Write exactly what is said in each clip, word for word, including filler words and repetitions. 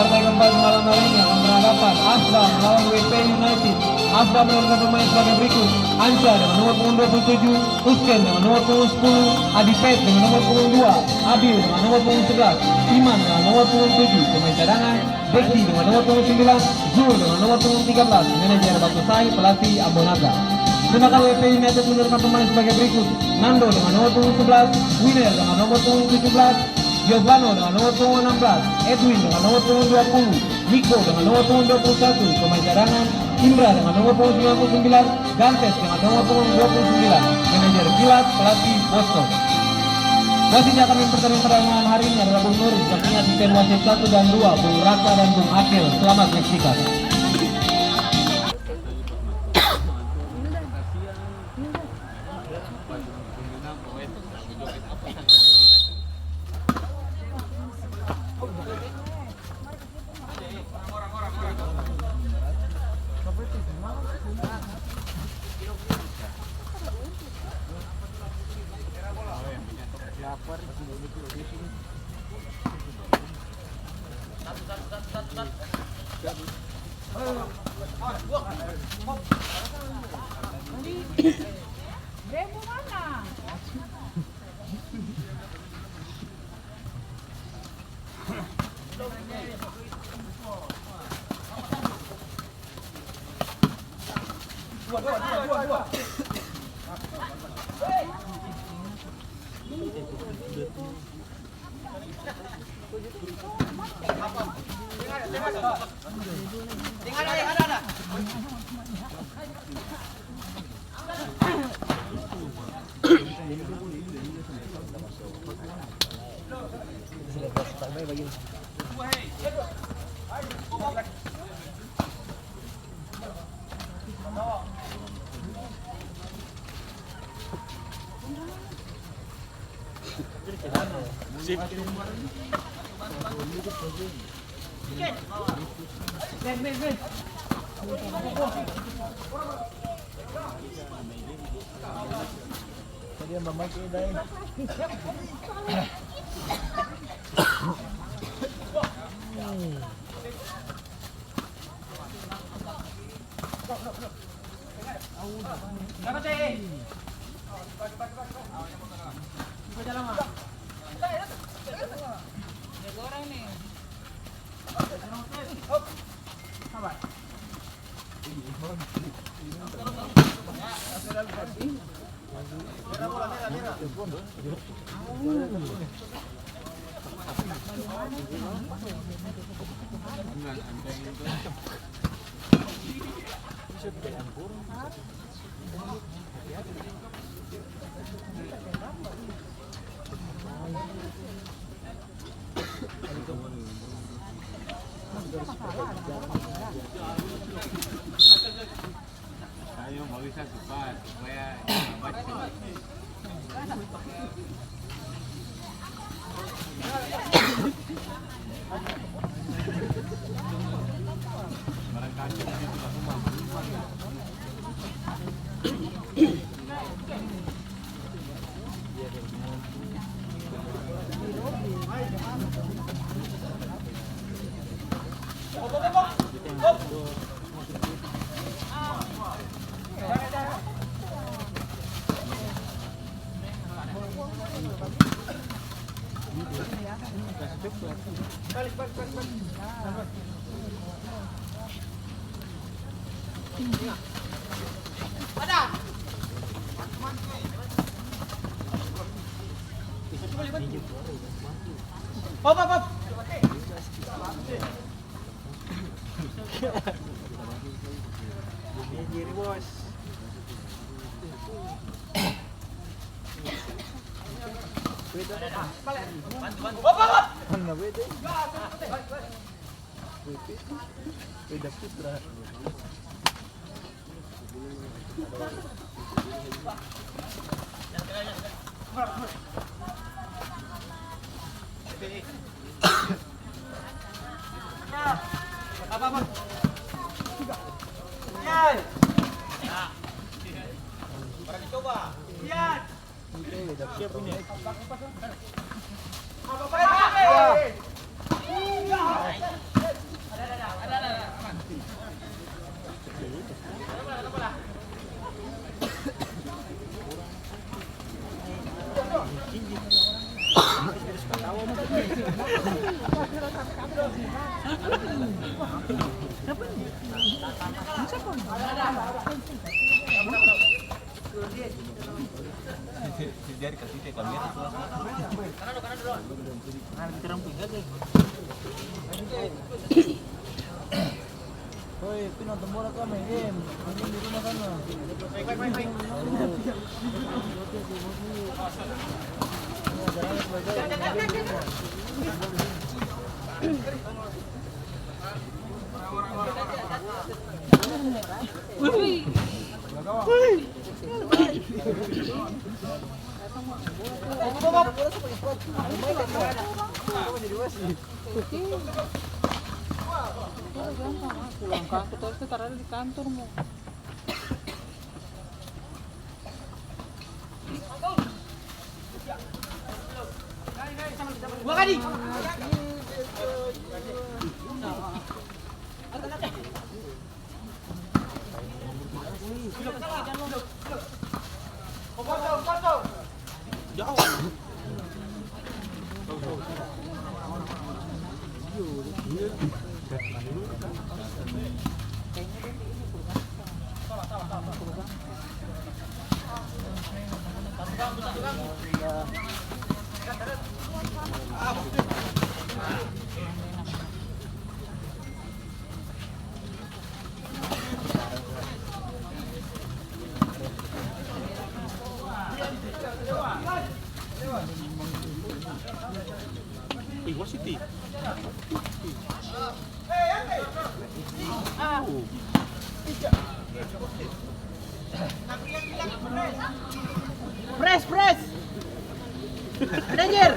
Partai keempat malam hari ini akan berhadapan Asba melawan W P United. Asba menurunkan pemain sebagai berikut: Anca dengan nomor punggung dua puluh tujuh, Usken dengan nomor punggung sepuluh, Adipet dengan nomor punggung dua, Abil dengan nomor punggung sebelas, Iman dengan nomor punggung tujuh, pemain cadangan, Deki dengan nomor punggung sembilan, Zul dengan nomor punggung tiga belas, manajer Batu Sai, pelatih Ambo Naga. Sedangkan W P United menurunkan pemain sebagai berikut: Nando dengan nomor punggung sebelas, Winer dengan nomor punggung tujuh belas, Giovanno dengan nomor punggung enam belas, Edwin dengan nomor punggung dua puluh, Niko dengan nomor punggung dua puluh satu, pemain cadangan, Indra dengan nomor punggung sembilan puluh sembilan, Gantes dengan nomor punggung dua puluh sembilan, manajer Kilat, pelatih Boston. Wasit yang akan memimpin pertandingan pada malam hari ini adalah Bung Nur, didampingi asisten wasit satu dan dua, Bung Raka dan Bung Akel. Selamat menyaksikan. Oi, pi nonton bola ka, main game. Main game di rumah sana. Pulang kantor, tapi kita tarada di kantor mo. Ih, wasit, ih. Press, press. Kejar.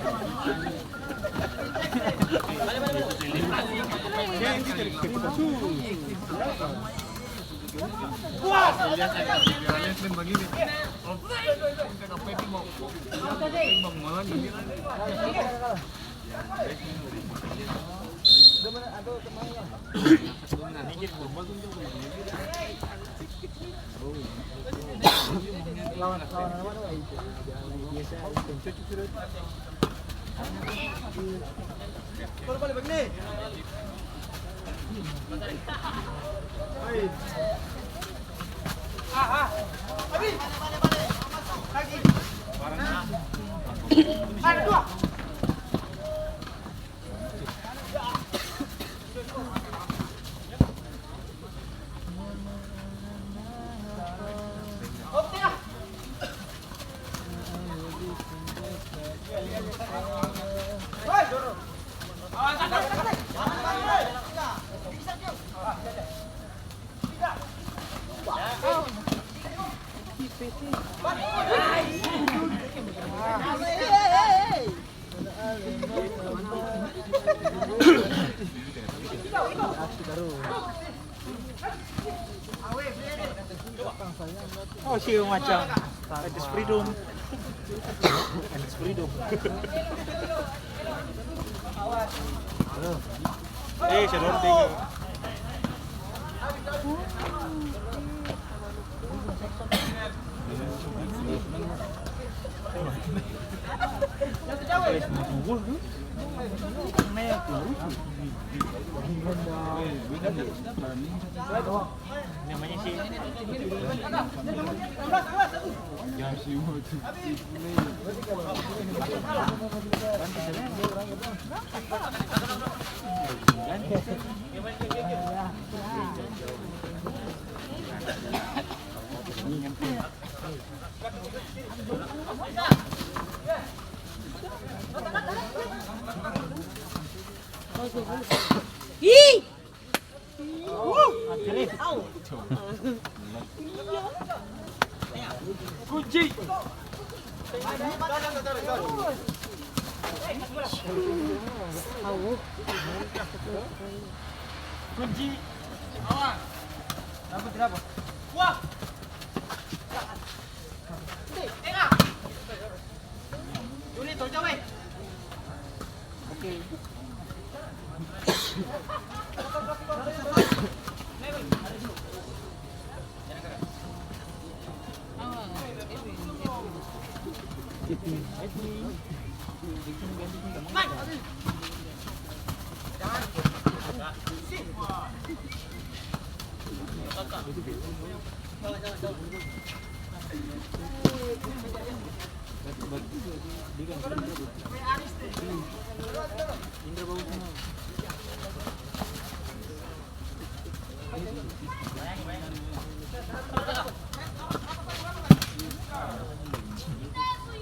Oh, sih, macam. It's freedom. It's freedom. Eh, senior tinggi. Namanya si Ih! Kunci. Kunci. Awas. Dapat, dapat. Wah. Tengah. Juli, tolong, weh. Oke. Edwin, Edwin.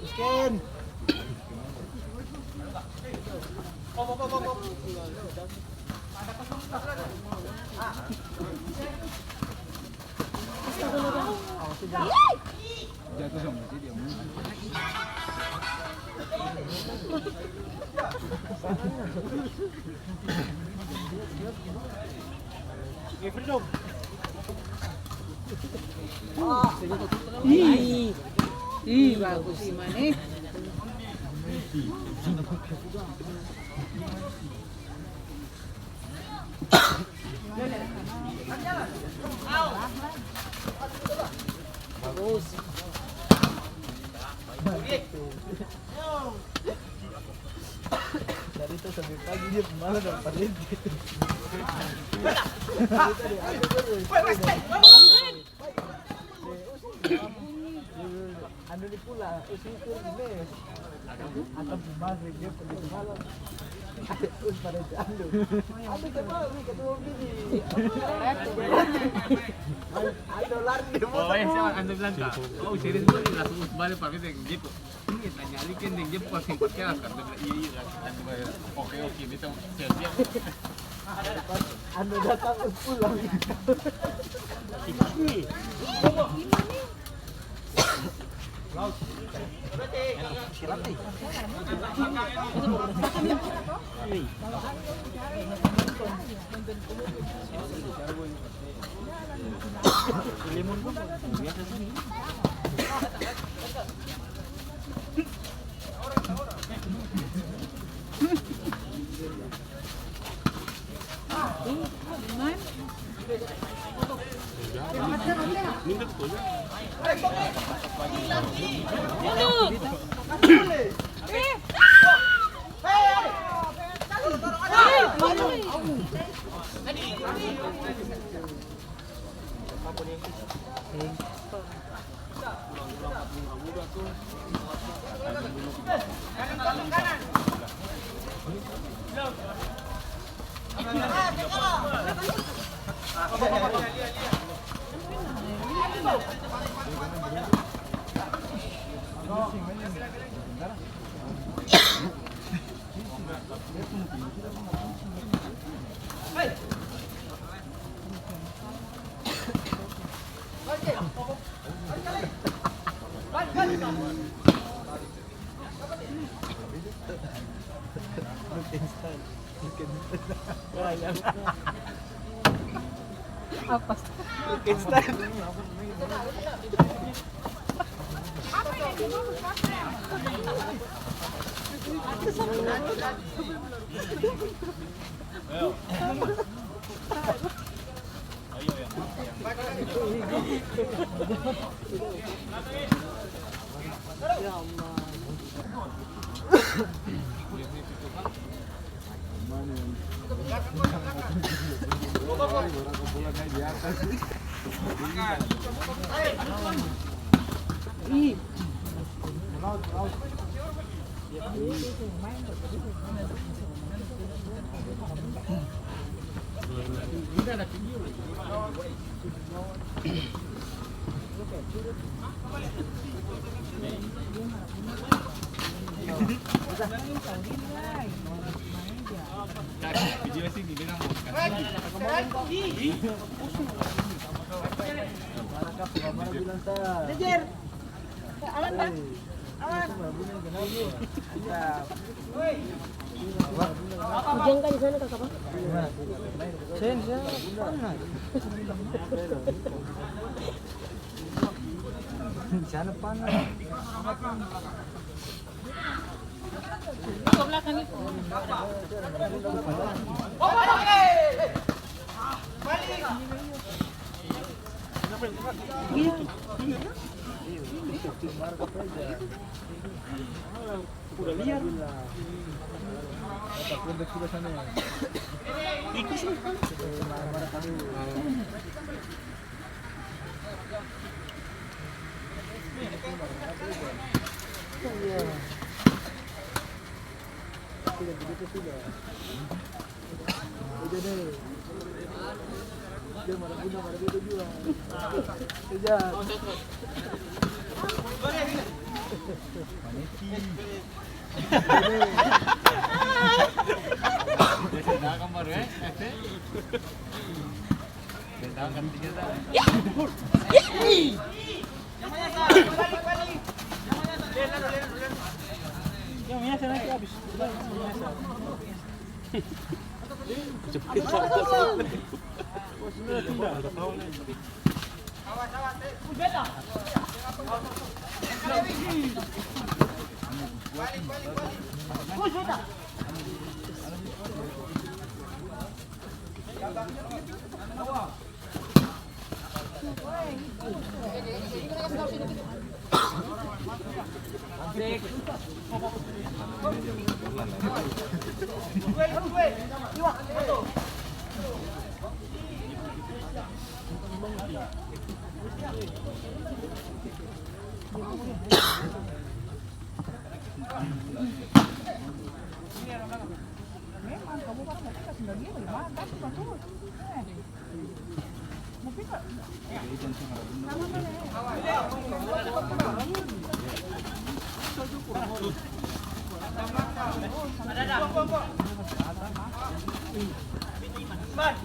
Miskin. Ih, ih, bagus, Iman, eh. Carita sampe pagi dia pung mala dapa lagi. Carita deng aku terus. Anu ni pula, usi itu di mes. Akang pung maghrib dia pergi malam. Us pada itu anu. Anu coba, wi, ketemu bini. Anu lari dia. Oh, eh, siapa anu bilang, Kak? Oh, serius, gua langsung us balik, Pak, gitu. Ini tanya Alika deng dia bukan simpatias kan? Dia bilang, "Iya, iya, iya." Oke, oke, beta siap-siap. Anu datang pulang. Apa? Hujan kah di sana, Kakak, Bang? Sen, sen, panas. Di sana panas. Udah liar. Itu sih. Iya. Sudah begitu sudah. Udah deh. Dia marah guna, marah bete jua. Kejar. Memang kamu kan mau kasih lagi, bagaimana? Kasih bagus. Eh.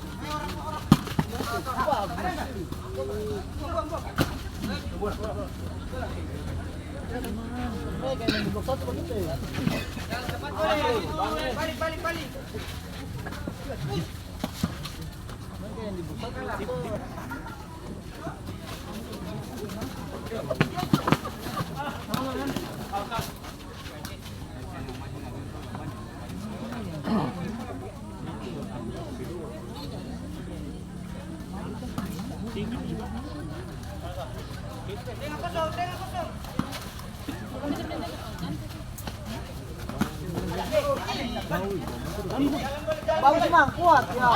Bagus, Mang, kuat, ya.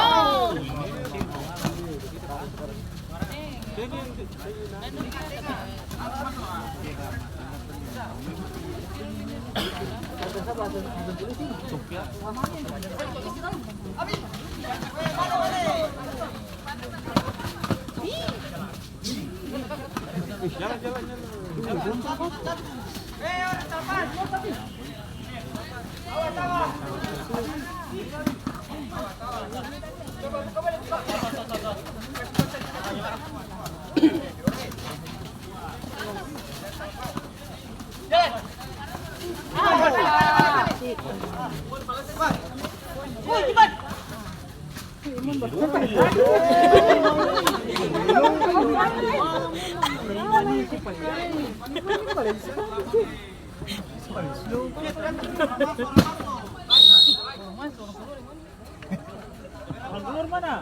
Orang keluar mana?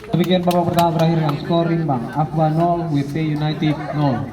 Demikian babak pertama berakhir dengan skor imbang, Afba nol, W P United nol.